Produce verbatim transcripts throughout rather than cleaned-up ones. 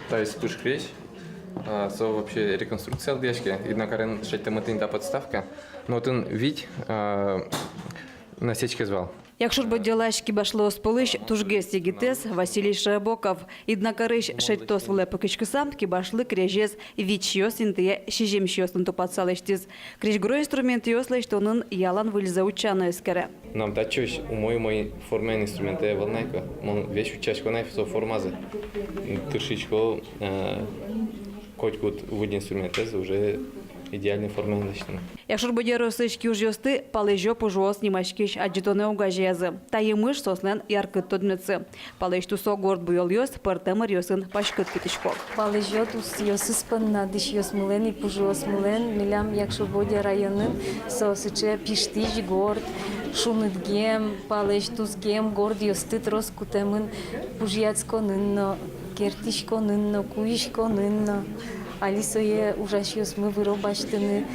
Таиз пушкрезь, а, со вообще реконструкция лыдъяське. Иднакарын шедьтэмын тӥни та подставка. Но отын вить, а, насечкаез вал. Якшур-Бӧдьялась кибашлыос пӧлысь тужгес егитэз Василий Широбоков. Иднакарысь шедьтос вылэ пыкиськыса, кибашлы крезез вить сиёс интые сизьым сиёсын тупатса лэсьтӥз. Крезьгуро инструментъёс лэсьтонын ялан выльзэ утчаны эскере. Мынам татчыозь умой-умой формаен инструментэ ӧвӧл на ик. Мон весь утчасько на ик со формазэ. Тыршисько, э, котькуд выль инструментэз уже идеальной формаен лэсьтыны. Якшур-Бӧдья ёросысь киужъёсты «Палэзё пужыос» нимаськись адӟытонэ огазеязы. Та емыш соослэн яркыт тодметсы. Палэзь тусо горд буёлъёс пӧртэм ӧръёсын паськыт кутӥсько. Палэзё тусъёсыз понна дӥсьёсмылэн и пужыосмылэн милям Якшур-Бӧдья районын со сыӵе пиштӥсь горд, шунытгем, палэзь тусгем гордъёсты трос кутэмын пужъяськонын но, керттӥськонын но, куиськонын но. Али сое ужасьёсмы выро басьтыны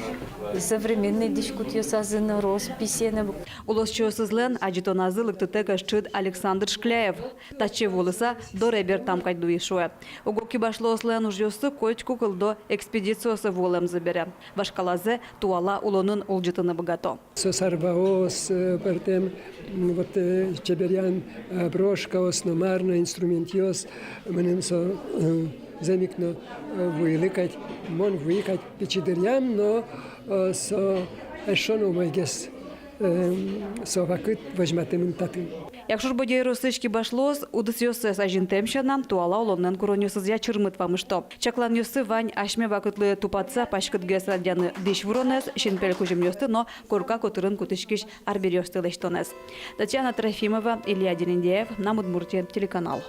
современной дӥськутъёсазы но, росписен но. Улосчиосызлэн адӟытоназы лыктытэк ӧз ӵыд Александр Шкляев. Татчы вуылыса доре бертам кадь луиз, шуэ. Уго кибашлыослэн ужъёссы котьку кылдо экспедициосы вуылэмзы бере. Вашкалазэ туала улонын улӟытыны быгато. Со сарваос, э, пӧртэм, м, вот, э, чеберъян, э, брошкаос но мар но, инструментъёс, мыным со, э, зэм ик но, э, вуылӥ кадь, мон вуи кадь пичи дыръям но, э, со эшшо но умойгес, э, со вакыт возьматэмын татын. Якшур-Бӧдья ёросысь кибашлыос удысъёссэс азинтэм сяна, туала улонлэн куронъёсызъя чырмыт вамышто. Чакланъёссы вань асьме вакытлы тупатса паськытгес радъяны дӥсь вуронэз, синпель кузьымъёсты но корка котырын кутӥськись арбериосты лэсьтонэз. Татьяна Трофимова, Илья Дерендяев, «Мынам Удмуртие» телеканал.